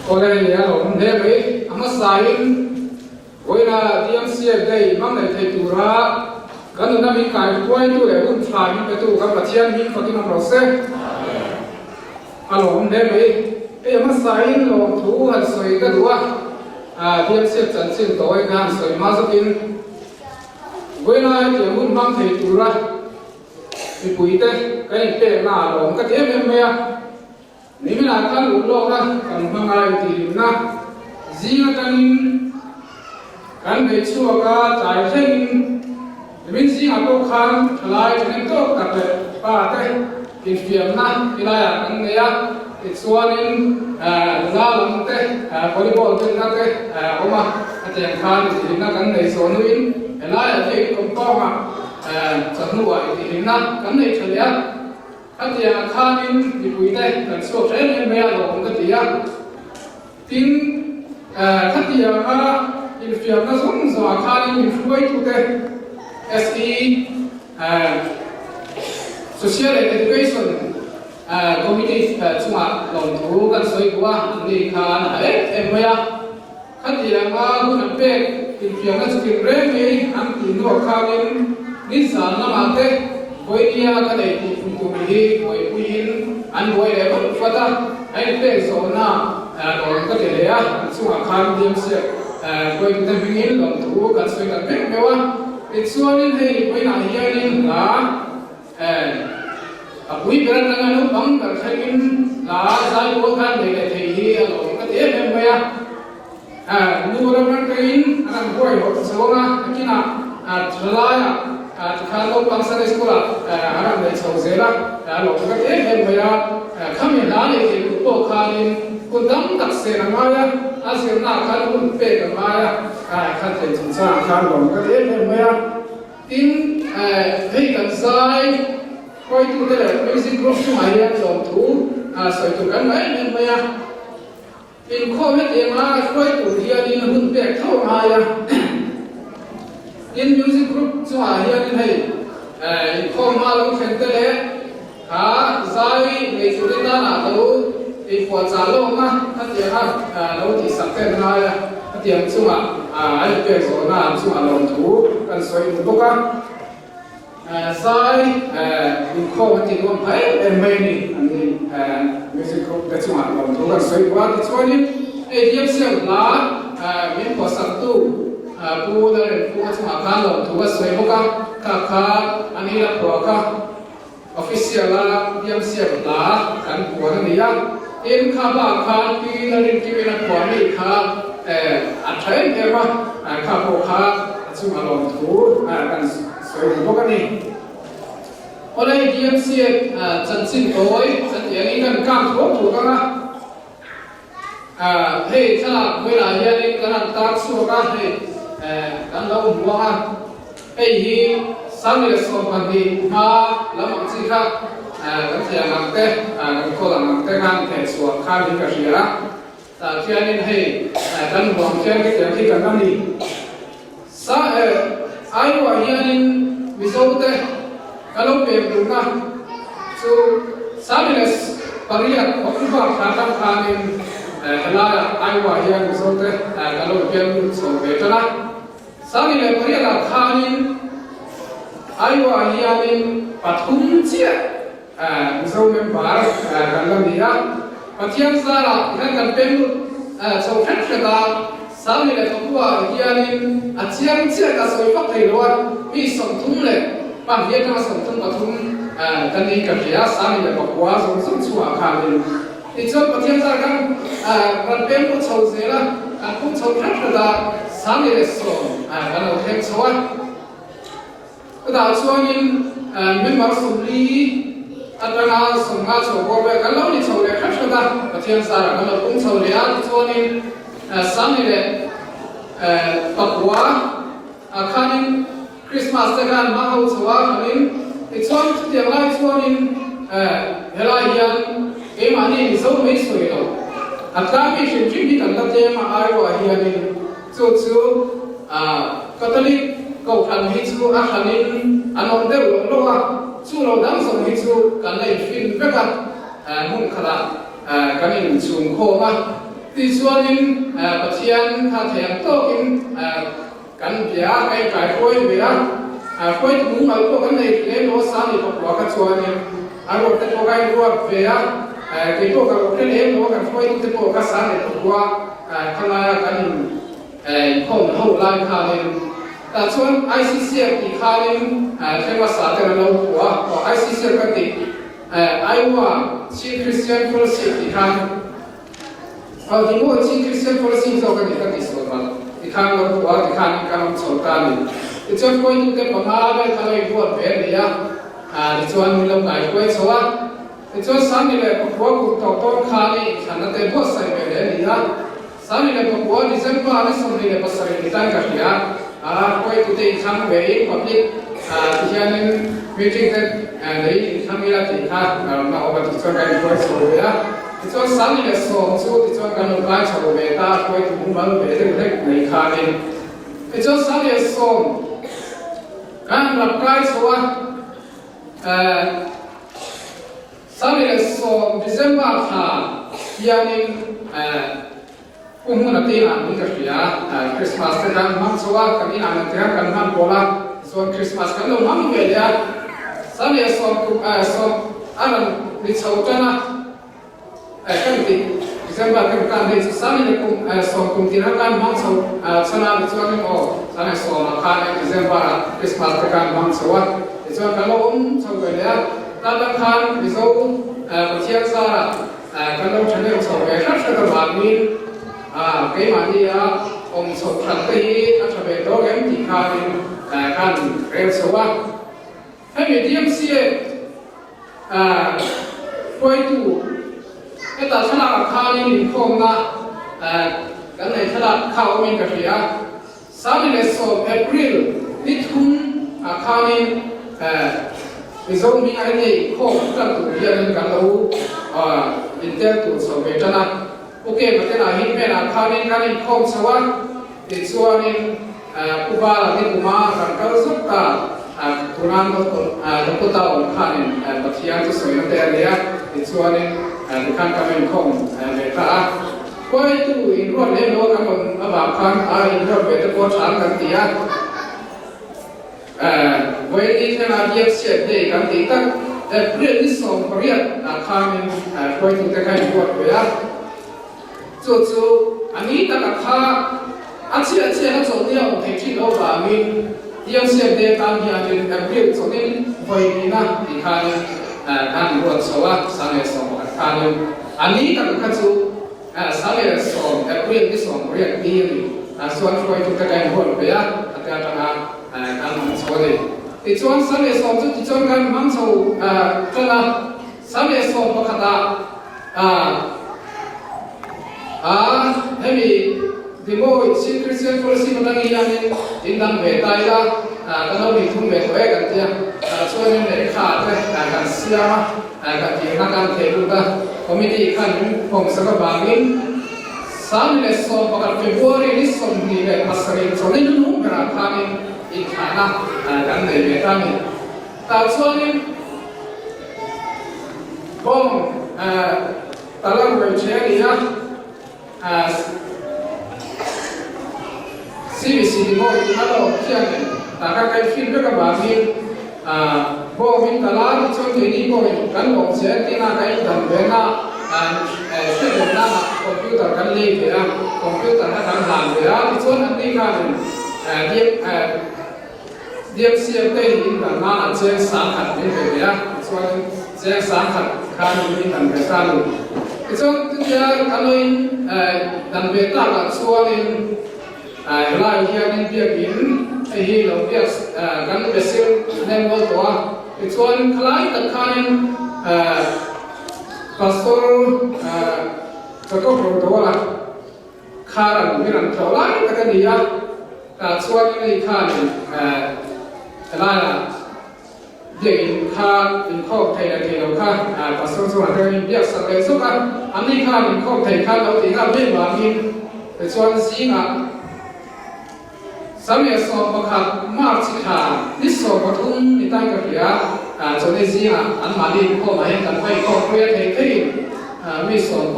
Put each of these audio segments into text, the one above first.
Awle hei a lo awm hle mai. A hmasain vawiina DMCF Day hmang nei thei tura kan nuna min kai hruaitu leh hun tha min petu kan Pathian hming fakin awm rawh se. A lo awm hle mai. Hei a hmasain lawmthu han sawi ka duh a, DMCF chanchin tawi kha han sawi hma zawkin vawiina hetiang hun hmang thei tura Mipuite kan inpekna a lawm ka ti em em mai a, niminah khan ulhlawkna kan hmang a intihhlimna zing atangin kan bei chhuak a, tlai thlengin nimin zingah pawh khan thalai thahnem tawk tak leh pa te infiamna tilaiah kan nei a, tichuanin nula lam te volleyball benna te a awm a, hetiang khan intihhlimna kan nei zawh hnuin helaiah hian compound-ah Chawhnuah intihhlimna kan nei tha leh a, khatiangah khanin mipuite kan chhuak tha em em mai a lawm ka ti a. Tin, khatianga infiamna zawng zawngah khanin min hruaitute SE, Social and Education Committee chungah lawmthu kan sawi duh a, anni khan a ha em em mai a. Khatianga hun an pek infiamna chu tin reng mai an tih hnuah khanin nizan lamah te Vawinia ka nei tih phun tur hi buaipuiin an buai leh vat vat a, a inpek zawhna lawm ka ti leh a, an chungah khan Diamsiak hruaitute hmingin lawmthu kan sawi tak meuh meuh a, tichuanin hei vawiinah hianin hla A pui ber atanga naupang ber thlengin hla zai pawl khan nei leh thei hi a lawm ka ti em em mai a. Nu ram atangin an han huai hawt chhawng a, nakinah thalaiah tikhan naupang Sunday School ah an rawn nei chho zel a, a lawm ka ti em em mai a. Khami hla nei thei tur pawh khanin hun tam tak sen a ngai a, a zirnaah khan hun pek a ngai a, khan thei chungchangah khan lawm ka ti em em mai a. Tin, hei kan zai hruaitute leh music group chungah hian lawmthu sawi tur kan ngah em em mai a. Inkhawm hetianga hruai tur hianin hun pek tho a ngai a. Tin, music group chungah hianin hei inkhawm hma lo thlen te leh kha zai nei turte tanah lo inpuahchah lawkna hetianga lo tihsak te an ngai a, hetiang chungah a inpek zawhna an chungah lawmthu kan sawi duh bawk a. Zai inkhawm a tih nuam phah em em mai a ni, an ni music group te chungah lawmthu kan sawi duh a. Tichuanin hei Diamsiam hla min phuahsaktu Pu Lalrinpua chungah khan lawmthu a sawi bawk a, kha kha an ila phuah kha. Official a Diamsiam hla kan puan a ni a, tin kha bak khan Pi Lalrinkimin a phuah mi kha a tha em em a, kha pawh kha a chunga lawmthu kan sawi duh bawk a ni. Awle Diamsiam chanchin tawi chatiang in kan kang thuak thuak ang a, hei thlalak vawilah hianin kan han tar chhuak a, hei kan lo hmu ang a. Hei hi 1012 hma lam ang chi kha kan thei ang ang te, kan kawl ang ang te khan theh chhuah khan hi ka hria a. Tah khianin hei kan hmu ang khian khitiang khi kan la ni. Sa Airuah hianin Mizo te ka lo pek duhna chu 1008 October thla tang khanin helaiah Airuah hian Mizo te ka lo pian lut chho ve tan a. 1008 ah khanin Aiwa hianin pathum chiah Mizo member kan la ni a, Pathian zarah hian kan peng lut chho hret hret a, 1009 hianin a chiang chiah ka sawi vak thei lo a, mi 30 leh pahnih atanga 33 kan niin ka hria, 1009 zawng zawng chungah khanin. Tichuan Pathian zar kan kan peng lut chho zel a, kan pum chho hret hret a, 1010 kan lo thleng chho a. Chutah chuanin member 40 atanga 50 chho bawr vel kan lo ni chho leh hret hret a, Pathian zarah kan lo pum chho leh a. Tichuanin 1009 khanin Christmas te khan hmang ho chho a khanin tichuan chutiang lai chuanin helai hian keimahni Mizo mai sawi lo a tlangmi hrim hrim hi kan la tlem a Iowa hianin chu chu Catholic kohhran hi chu a hranin an awm deuh lo lo a chu lo dang zawng hi chu kan la infin vek a hmun khatah kan inchhungkhawm a. Tichuanin Pathian kha thei ang tawkin kan bia a, kan inkaihruai ve a, hruaitu mumal pawh kan nei hle lo a, Sani pakua kha chuanin a ruat te pawh ka inruat ve a, kei pawh ka lo hre lem lo a, kan hruaitu te pawh kha Sani pakua khalaia kan in inkhawm ho lai khanin tah chuan ICCF tih khanin thleng hmasa ten an lo phuah a, aw ICCF kan tih Iowa Chin Christian Fellowship tih khan Aw ti maw Chin Christian Fellowship zawk a ni ka tih sual palh ti khan lo phuah a ti khan kan awm chho ta a ni. Tichuan hruaitute panga vel kha lo inruat ve a ni a, tichuan min lo kaihruai chho a. Tichuan Sangni leh Pakhua kut tawk tawn khan i inthlanna te buatsaih ve leh a ni a. Sangni leh Pakhua December ni 27 ni tan ka hria a, hruaitute inthlang ve in public ti hianin meeting te nei inthlang ila tih kha a awm a tichuan kan inhruai chho ve a. Tichuan 1010 chu tichuan kan lo kai chho ve ta a, hruaitu mumal ve deuh hlek mai khanin. Tichuan 1010 kan rak kai chho a. 1010 December thla hianin Pu Hmuna te inah min ka hria, Christmas te kan hmang chho a, kan inah nan te khan kan hman pawl a, tichuan Christmas kan lo hmang ve leh a, 1010 kum sawm a rawn ni chho tan a. Kan tih December kan kan hei chu sani leh kum sawm kum tir khan hmang chho chhan a tichuan emaw sani sawmah khan December ah Christmas te khan hmang chho a tichuan kan lo awm chho ve leh a tata khan Mizo Pathian zarah kan lo thahnem chho ve hrat hrat avangin keimahni a awm chho hrat te hi a tha ve tawk em tih khanin kan rel chho a. Hemi DMCA hruaitu hetah thlalak ah khanin inkhawmna kan nei thlalak kha awmin ka hria. 1010 April ni thum ah khanin Mizo hming a heti inkhawm tan tur hianin kan lo intel tur chho ve tan a. Ok Matena hi hmenah khanin kan inkhawm chho a, tichuanin Pu Bala ni kuma kan kal zawk ta, tuna Dakota awm khanin Pathian chu sawina te a nia, tichuanin tikhan kan inkhawm ve ta a. Khuaitu inruat lem lo kan awm avang khan a inruat ve te pawh than kan ti a. Vawiin thlenga biak chhiat hei kan tih tak April ni 18 ah khanin hruaitute kha inruat ve a. Chu chu a ni taka kha a chhiah chhiah a chawlh nia awm theih thin loh vangin Tiangsiam te tan hianin April chawlhin vawihnihna tih khanin kan inruat chho a, 1011 khanin a ni taka kha chu 1010 April ni 18 ni a ni. Chuan hruaitute ka inruat ve a, a te atanga kan hmang chho a ni. Tichuan 1010 chu tichuan kan hmang chho tan a, 1011 ah A, hemi Demo Chin Christian Fellowship atang hianin in dang ve ta ila, kan lo nih thum ve tawh e kan tia, chuanin lehkha te kan siam a, kan tirna kan theh lut a, committee khan min phawngsak avangin 1011 February ni 27 chawlhni hnung berah khanin inthlahna kan nei ve ta a ni. Tah chuanin bawng Talang rei che a ni a, CBC ti maw i a lo khianin tah kha kan hrilh vek avangin bawngin tala ti chuan keini pawhin kan awm che a tina kan indan ve na hriat nana computer kan lei ve a, computer kha kan hlan ve a tichuan anni khanin DMCM te hi indan nana cheng 10,000 min pe ve a, tichuan cheng 10,000 khan min indan ve ta a ni. Tichuan chutia kan lo in dan ve takah chuanin helai hianin biakin hei hi lo biak kan be sir hnem dawn tawh a, tichuan khalai tak khanin Pastor Jacob Rodawla Kharan min an tlawh lai tak a ni a, tah chuan hei khanin helaiah biakin kha inkhawm thei leh thei lo kha pastor chuan atangin biak sak leh zuk a, anni khan inkhawm thei khan lo tih nghal mai vangin tichuan zingah 1011 March thla ni 13 ni tai ka hria, chawhni zingah anmahni inkhawmah hian kan va inkhawm pui a thei theiin mi 15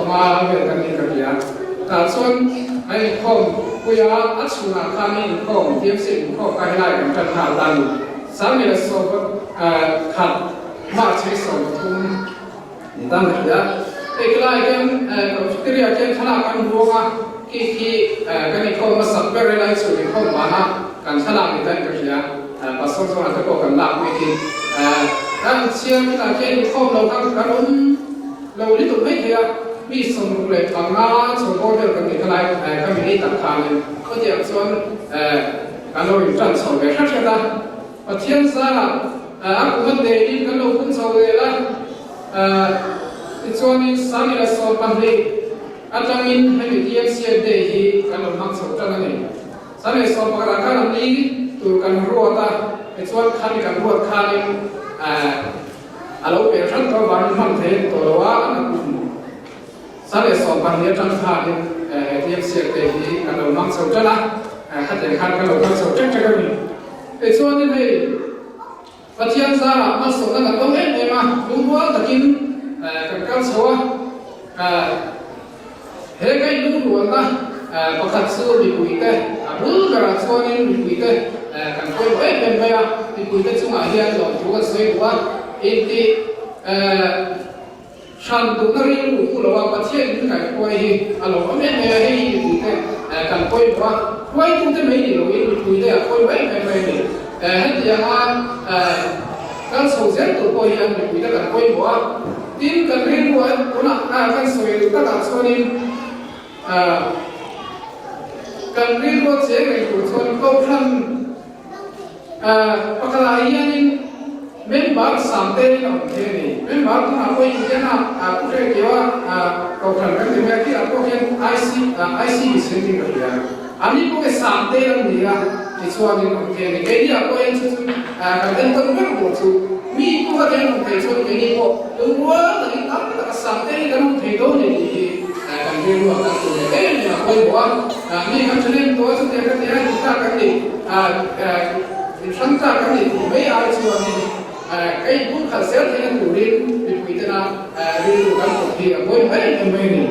vel kan ni ka hria. Tah chuan a inkhawm pui a, a chhunah khan a inkhawm TMC inkhawm kha helai kan tan nghal ta a ni. 10,011 March hi 30 ni ta mai hle a. Hei khilai hian cafeteria khian thlalak an ruang a, khi khi kan inkhawm hmasak ber helai chhun inkhawm vana kan thlalak ni ta in ka hria. Pastor zawnah te pawh kan lak mai khi. Kan chhiar khilai khian inkhawm lo kha kan awm lo lutuk mai thei a, mi 65 chho bawr vel kan ni khalai ka mi ni tak khanin khawtiang chuan kan lo intan chho ve hret hret a. Pathian zarah a kum a tein kan lo pung chho zel a, tichuanin 1012 atangin hemi TMCF Day hi kan lo hmang chho tan a ni. 1011 ah khan a ni tur kan ruat a, tichuan khami kan ruat khanin a lo peh hran tawh avangin hman thei a ni tawh lo a, an a kum 1012 atang khanin he TMCF Day hi kan lo hmang chho tan a, khatiang khan kan lo kal chho ṭek ṭek a ni. Tichuanin hei Pathian zarah malsawmna kan dawng em em a, lungrual takin kan kal chho a, he ka inlungrualna pakhat chu mipuite a bul berah chuanin mipuite kan pawimawh em em mai a, mipuite chungah hian lawmthu kan sawi duh a, intih Hran duhna rilru pu lo a Pathian in kaihruai hi a lo awm em em a, hei hi mipuite kan pawimawh a, hruaitute mai ni loin mipuite a pawimawh em em mai a ni. Hetianga kal chho zel tur pawh hian mipuite kan pawimawh a, tin kan rilru a tunah kan sawi duh takah chuanin kan rilru a cheng reng tur chuan Kohhran Pakhatah hianin member sangte in a awm thei a ni. Member tunah pawh Indiana ah pu hre keu a kohhran kan ti mai a, khirah pawh hian IC IC ni sin tih ka hria. Ani pawh hi sangte an ni a, tichuanin awm thei a ni. Keini ah pawh hian chu chu kan entawn ber tur chu mi pawh kha hian awm thei chuan keini pawh lungrual takin tam taka sangte hi kan awm thei dawn a ni tih hi kan rilru ah kan tur leh em em a pawimawh a. Mi kan ṭhahnem tawh a chutiang ka ti a, dik tak kan ni. Inhrang tlak kan nih tih mai ai chuanin ka inpum khalh zel theihna turin mipui tena rilru kan put hi a pawimawh em em mai a ni.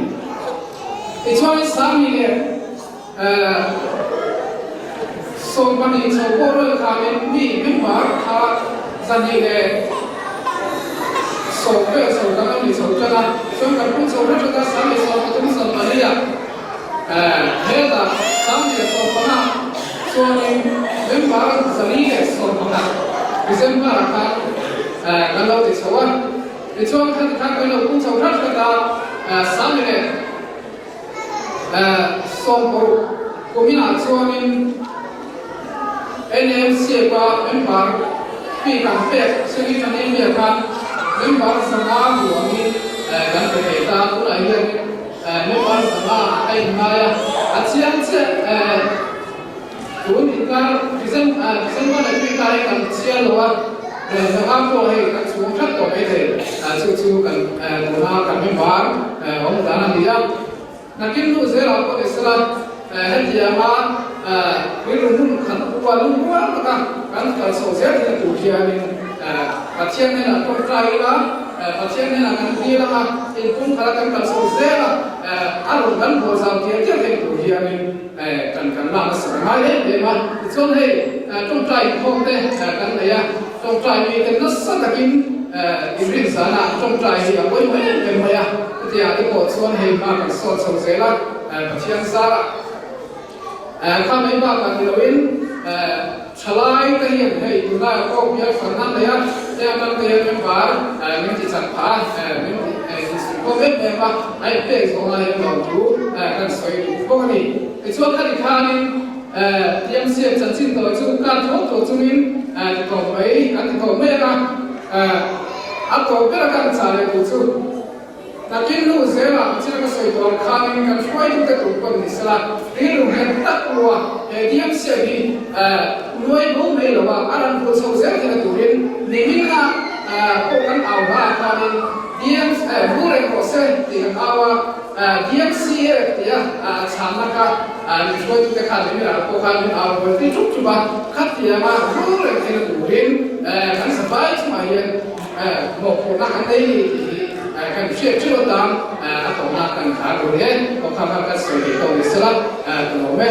Tichuanin Sami leh 12 chho pawh rual khanin mi member kha 210 vel chho kan lo ni chho tan a, chuan kan pum chho hret hret a, Sami 13 14 ah Hetah 1015 chuanin member 411 December ah khan kan lo ti chho a, tichuan khati khan kan lo pung chho hrat hrat a, 1016 kuminah chuanin NMCF a member fee kan pek Senior Anemia khan member 500 ruangin kan pe thei ta, tunah hianin Member sangha a inngai a, a chiang chiah eh tun inkar December leh Twitter hi kan chhiar lo a, sangha pawh hei kan chhung tlat tawh mai thei, chu chu kan tuna kan member awm dan a ni a. Nakin hnu zelah pawh ni sela hetianga rilru hmun khat upa lungrual taka kan kal chho zel thei tur hianin Pathian hnenah tawngtai ila, Pathian hnenah kan dil ang a, inpum khala kan kal chho zel a, a rawn kan bual zau tial tial thei tur hianin kan kan lak nasa ka ngai em em a. Tichuan hei tawngtai inkhawm te kan nei a, tawngtai mite nasa takin inrin zana an tawngtai hi a pawimawh em em mai a, chutiang te pawh chuan hei hma kan sawt chho zel a, Pathian zarah. Kha mai bakah ni loin thalai te hian hei tunlai ah pawh bial fan nan nei a, heng atang te hian member min ti chak phah a, min ti insuih khawm em em a, a inpek zawng lai hian lawmthu kan sawi duh bawk a ni. Tichuan khati khanin TMC-a chanchin tawi chu kan tho tho chungin ti tawp mai kan ti tawp mek a, a tawp ber a kan chah leh tur chu. Nakin hnu zelah thil ka sawi tawh ang khanin kan hruaitute tur pawn ni sela, rilru nghet tak rua he DMC hi nuai bo mai lo a, a ran hul chho zel theihna turin nimin a pawh kan au hma ah khanin DMC vur reng rawh se tih kan au a, DMCF tia chhanna kha min hruaitute khan nimin ah pawh khan min au buai pui ṭup ṭup a, khatianga vur reng theihna turin kan safai chungah hian mawhphurhna kan nei ni tih hi kan hria. hriat theuh atan a tawhna kan khar tur hi aw kha kha kan sawi thei tawh ni sela ka lawm e.